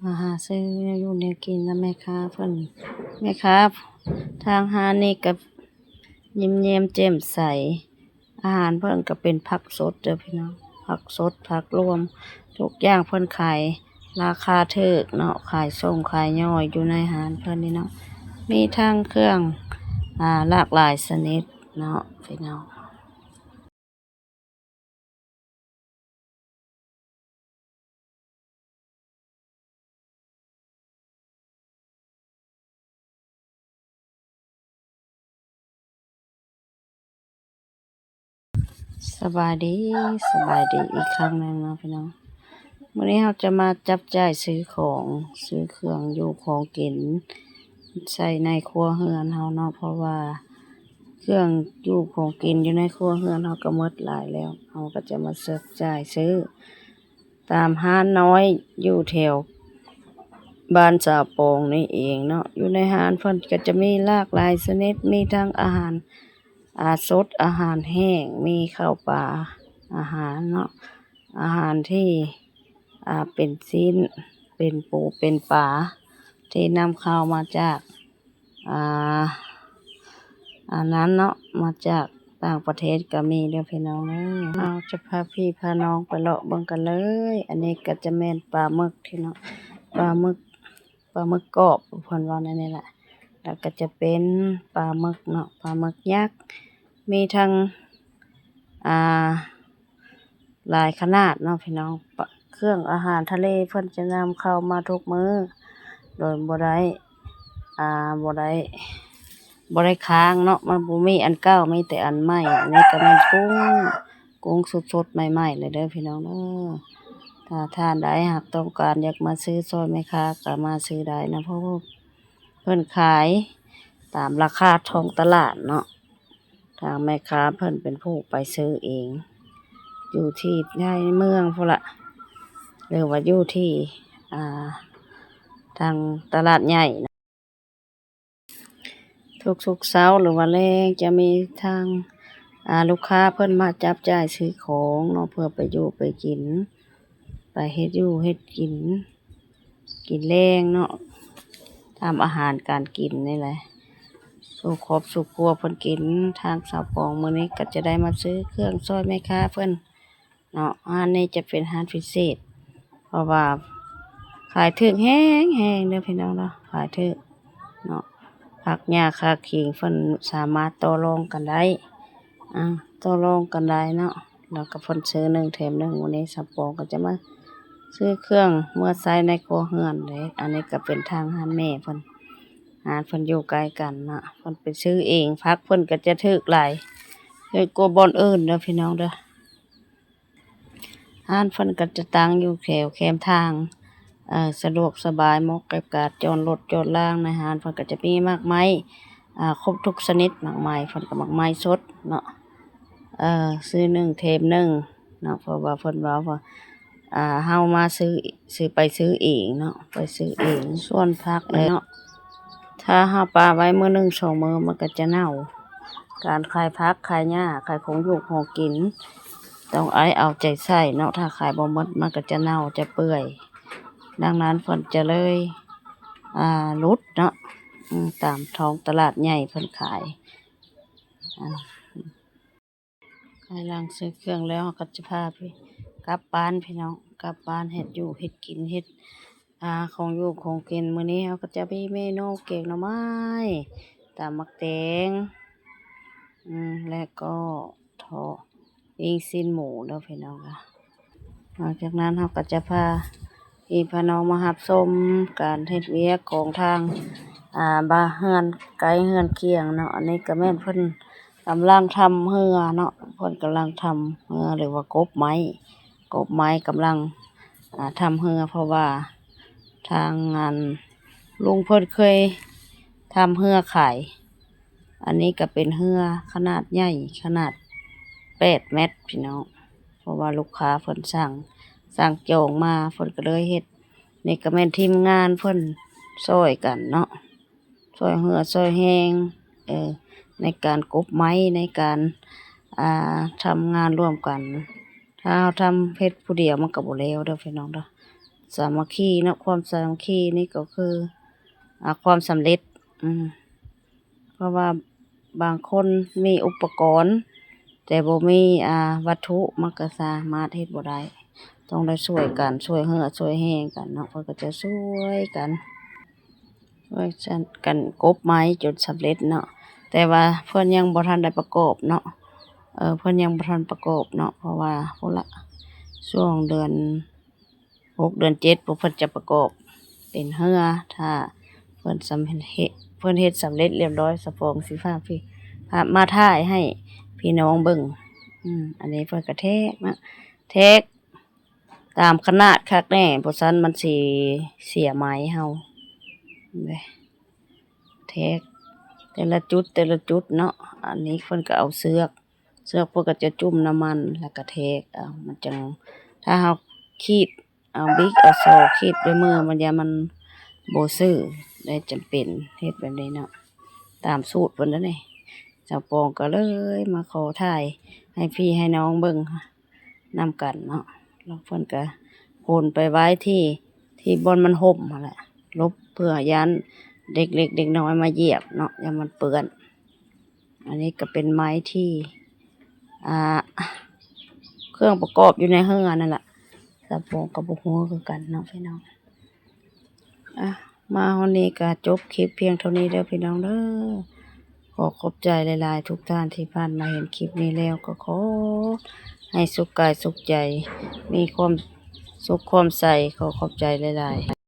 ມາຫາຊື້ແນວຢູ່ແນວກິນນຳແມ່ຄ້າເພິ່ນ. ແມ່ຄ້າທາງຮ້ານນີ້ກໍຍິ້ມແຍ້ມແຈ່ມໃສ. ອາຫານເພິ່ນກໍເປັນຜັກສົດເດີພີ່ນ້ອງ, ຜັກສົດ ຜັກລວມ ທຸກຢ່າງເພິ່ນຂາຍລາຄາຖືກເນາະ, ຂາຍສົ່ງຂາຍຍ່ອຍຢູ່ໃນຮ້ານເພິ່ນນີ້ເນາະ. ມີທັງເຄື່ອງ ອ່າ ຫຼາກຫຼາຍຊະນິດເນາະພີ່ນ້ອງ. ສະບາຍດີ ສະບາຍດີອີກຄັ້ງໜຶ່ງເນາະພີ່ນ້ອງ. ມື້ນີ້ເຮົາຈະມາຈັບຈ່າຍຊື້ຂອງ ຊື້ເຄື່ອງຢູ່ຂອງກິນໃສ່ໃນຄົວເຮືອນເຮົາເນາະ, ເພາະວ່າເຄື່ອງຢູ່ຂອງກິນຢູ່ໃນຄົວເຮືອນເຮົາກໍໝົດຫຼາຍແລ້ວ, ເຮົາກໍຈະມາຈັບຈ່າຍຊື້ຕາມຮ້ານນ້ອຍຢູ່ແຖວບ້ານສາວປອງນີ້ເອງເນາະ. ຢູ່ໃນຮ້ານເພິ່ນກໍຈະມີຫຼາກຫຼາຍຊະນິດ, ມີທັງອາຫານ ອາ ສົດ ອາຫານແຫ້ງ, ມີເຂົ້າປາ ອາຫານເນາະ, ອາຫານທີ່ ອ່າ ເປັນຊີ້ນ ເປັນປູ ເປັນປາ ທີ່ນຳເຂົ້າມາຈາກ ອ່າ ອັນນັ້ນເນາະ ມາຈາກຕ່າງປະເທດກໍມີເດີພີ່ນ້ອງເອີຍ. ເຮົາຈະພາພີ່ພານ້ອງໄປເລາະເບິ່ງກັນເລີຍ. ອັນນີ້ກໍຈະແມ່ນປາໝຶກພີ່ນ້ອງ, ປາໝຶກ ປາໝຶກກອບ ເພິ່ນເວົ້າແນວນີ້ແຫຼະ. ແລ້ວກໍຈະເປັນປາໝຶກເນາະ, ປາໝຶກຍັກ ມີທັງ ອ່າ ຫຼາຍຂະໜາດເນາະພີ່ນ້ອງ. ປະ ເຄື່ອງອາຫານທະເລເພິ່ນຈະນຳເຂົ້າມາທຸກມື້ ໂດຍບໍ່ໄດ້ ອ່າ ບໍ່ໄດ້ ບໍ່ໄດ້ຄ້າງເນາະ, ມັນບໍ່ມີອັນເກົ່າ ມີແຕ່ອັນໃໝ່. ອັນນີ້ກໍແມ່ນກຸ້ງ ກຸ້ງສົດໆ ໃໝ່ໆ ເລີຍເດີພີ່ນ້ອງເດີ. ຖ້າທ່ານໃດຫາກຕ້ອງການຢາກມາຊື້ຊ່ອຍແມ່ຄ້າກໍມາຊື້ໄດ້ນະ, ເພາະວ່າເພິ່ນຂາຍຕາມລາຄາທ້ອງຕະຫຼາດເນາະ. ທາງແມ່ຄ້າເພິ່ນເປັນຜູ້ໄປຊື້ເອງ ຢູ່ທີ່ໃນເມືອງພຸ້ນລະ ຫຼືວ່າຢູ່ທີ່ ອ່າ ທາງຕະຫຼາດໃຫຍ່ນະ. ທຸກໆເຊົ້າ ຫຼືວ່າແລງ ຈະມີທາງ ອ່າ ລູກຄ້າເພິ່ນມາຈັບຈ່າຍຊື້ຂອງເນາະ ເພື່ອໄປຢູ່ໄປກິນ ໄປເຮັດຢູ່ເຮັດກິນ ກິນແລງເນາະ, ທຳອາຫານການກິນນີ້ແຫຼະ ສູ່ຄອບສູ່ຄົວເພິ່ນກິນ. ທາງສາວປອງມື້ນີ້ກໍຈະໄດ້ມາຊື້ເຄື່ອງຊ່ອຍແມ່ຄ້າເພິ່ນເນາະ. ຮ້ານນີ້ຈະເປັນຮ້ານພິເສດ ເພາະວ່າຂາຍຖືກແຮງໆ ເດີພີ່ນ້ອງເນາະ, ຂາຍຖືກເນາະ. ຜັກຫຍ້າຄາຄີງ ເພິ່ນສາມາດຕໍ່ລອງກັນໄດ້ ອ່າ ຕໍ່ລອງກັນໄດ້ເນາະ. ແລ້ວກໍເພິ່ນຊື້ໜຶ່ງແຖມໜຶ່ງ. ມື້ນີ້ສາວປອງກໍຈະມາຊື້ເຄື່ອງເມືອໃຊ້ໃນຄົວເຮືອນເດ້. ອັນນີ້ກໍເປັນທາງຮ້ານແມ່ເພິ່ນ, ຮ້ານເພິ່ນຢູ່ໃກ້ກັນເນາະ, ເພິ່ນໄປຊື້ເອງ. ຜັກເພິ່ນກໍຈະຖືກຫຼາຍ ຖືກກວ່າບ່ອນອື່ນເດີພີ່ນ້ອງເດີ. ຮ້ານເພິ່ນກໍຈະຕັ້ງຢູ່ແຖວແຄມທາງ ເອີ ສະດວກສະບາຍ ເໝາະແກ່ການຈອດລົດຈອດລາງ. ໃນຮ້ານເພິ່ນກໍຈະມີໝາກໄມ້ ອ່າ ຄົບທຸກຊະນິດ. ໝາກໄມ້ເພິ່ນກໍໝາກໄມ້ສົດເນາະ, ເອີ ຊື້ໜຶ່ງແຖມໜຶ່ງເນາະ, ເພາະວ່າເພິ່ນເວົ້າວ່າ ອ່າ ເຮົາມາຊື້ ຊື້ ໄປຊື້ເອງເນາະ, ໄປຊື້ເອງ. ສ່ວນຜັກເນາະ ຖ້າເຮົາປະໄວ້ມື້ໜຶ່ງສອງມື້ ມັນກໍຈະເນົ່າ. ການຂາຍຜັກ ຂາຍຫຍ້າ ຂາຍຂອງຢູ່ຂອງກິນ ຕ້ອງໄດ້ເອົາໃຈໃສ່ເນາະ, ຖ້າຂາຍບໍ່ໝົດ ມັນກໍຈະເນົ່າຈະເປື່ອຍ. ດັ່ງນັ້ນເພິ່ນຈະເລີຍ ອ່າ ຫຼຸດເນາະ ອາ ຕາມທ້ອງຕະຫຼາດໃຫຍ່ເພິ່ນຂາຍ. ອາ ພາຍຫຼັງຊື້ເຄື່ອງແລ້ວ ເຮົາກໍຈະພາໄປກັບບ້ານພີ່ນ້ອງ, ກັບບ້ານເຮັດຢູ່ເຮັດກິນ ເຮັດ ອ່າ ຂອງຢູ່ຂອງກິນ. ມື້ນີ້ເຮົາກໍຈະມີເມນູແກງໜໍ່ໄມ້ ຕຳໝາກແຕງ ອືມ ແລະກໍທອດປີ້ງຊີ້ນໝູເດີພີ່ນ້ອງ. ຫຼັງຈາກນັ້ນເຮົາກໍຈະພາ ທີ່ພານ້ອງມາຮັບຊົມການເຮັດວຽກຂອງທາງ ອ່າ ບ້ານເຮືອນໃກ້ເຮືອນຄຽງເນາະ. ອັນນີ້ກໍແມ່ນເພິ່ນກຳລັງທຳເຮືອເນາະ, ເພິ່ນກຳລັງທຳເຮືອ ຫຼືວ່າກົບໄມ້, ກົບໄມ້ກຳລັງ ອ່າ ທຳເຮືອ ເພາະວ່າທາງ ອັນ ລຸງເພິ່ນເຄີຍທຳເຮືອຂາຍ. ອັນນີ້ກໍເປັນເຮືອຂະໜາດໃຫຍ່ ຂະໜາດແປດແມັດພີ່ນ້ອງ, ເພາະວ່າລູກຄ້າເພິ່ນສັ່ງ ສັ່ງຈອງມາ ເພິ່ນກໍເລີຍເຮັດ. ນີ້ກໍແມ່ນທີມງານເພິ່ນຊ່ອຍກັນເນາະ, ຊ່ອຍເຮືອຊ່ອຍແຮງ ເອີ ໃນການກົບໄມ້ ໃນການ ອ່າ ທຳງານຮ່ວມກັນ. ຖ້າເຮົາທຳເຮັດຜູ້ດຽວມັນກໍບໍ່ແລ້ວເດີພີ່ນ້ອງເດີ, ສາມັກຄີເນາະ ຄວາມສາມັກຄີນີ້ກໍຄື ອ່າ ຄວາມສຳເລັດ ອືມ ເພາະວ່າບາງຄົນມີອຸປະກອນ ແຕ່ບໍ່ມີ ອ່າ ວັດຖຸ ມັນກໍສາມາດເຮັດບໍ່ໄດ້ ຕ້ອງໄດ້ຊ່ວຍກັນ ຊ່ວຍເຫື່ອຊ່ວຍແຮງກັນເນາະ ເພິ່ນກໍຈະຊ່ວຍກັນ ຊ່ວຍກັນກົບໄມ້ຈົນສຳເລັດເນາະ ແຕ່ວ່າເພິ່ນຍັງບໍ່ທັນໄດ້ປະກອບເນາະ ເອີ ເພິ່ນຍັງບໍ່ທັນປະກອບເນາະ ເພາະວ່າພຸ້ນລະ ຊ່ວງເດືອນ ຫົກເດືອນເຈັດ ພວກເພິ່ນຈະປະກອບເປັນເຮືອ ຖ້າເພິ່ນສຳເຮັດ ເພິ່ນເຮັດສຳເລັດລຽບຮ້ອຍ ສາວປອງຊິພາພີ່ ພາມາຖ່າຍໃຫ້ພີ່ນ້ອງເບິ່ງ ອືມ ອັນນີ້ເພິ່ນກະແທກນະ ແທກຕາມຂະໜາດຄັກແນ່ ບໍ່ຊັ້ນມັນຊິເສຍໄມ້ເຮົາ ເຫັນເດ້ ແທກແຕ່ລະຈຸດ ແຕ່ລະຈຸດເນາະ ອັນນີ້ເພິ່ນກະເອົາເຊືອກ ເຊືອກເພິ່ນກໍຈະຈຸ່ມນ້ຳມັນ ແລ້ວກໍແທກເອົາ ມັນຈັ່ງ ຖ້າເຮົາຂີດເອົາ ບິກເອົາ ຊໍ ຂີດດ້ວຍມື ມັນຢ້ານມັນບໍ່ຊື່ ໄດ້ຈຳເປັນເຮັດແບບນີ້ເນາະ ຕາມສູດເພິ່ນນັ້ນເດ. ສາວປອງກໍເລີຍມາຂໍຖ່າຍໃຫ້ພີ່ໃຫ້ນ້ອງເບິ່ງນຳກັນເນາະ ແລ້ວເພິ່ນກໍໂຫນໄປໄວ້ທີ່ ທີ່ບ່ອນມັນຮົ່ມຫັ້ນແຫຼະ ຫຼົບເພື່ອຢ້ານເດັກເລັກເດັກນ້ອຍມາຢຽບເນາະ ຢ້ານມັນເປື້ອນ. ອັນນີ້ກໍເປັນໄມ້ທີ່ ອ່າ ເຄື່ອງປະກອບຢູ່ໃນເຮືອນັ້ນລະ ສາວປອງກໍບໍ່ຮູ້ຄືກັນເນາະພີ່ນ້ອງ. ອ່າ ມາຮອດນີ້ກໍຈົບຄລິບພຽງເທົ່ານີ້ເດີພີ່ນ້ອງເດີ. ຂໍຂອບໃຈຫຼາຍໆ ທຸກທ່ານທີ່ຜ່ານມາເຫັນຄລິບນີ້ແລ້ວ ກໍຂໍໃຫ້ສຸກກາຍສຸກໃຈ ມີຄວາມສຸກຄວາມໃສ. ຂໍຂອບໃຈຫຼາຍໆ.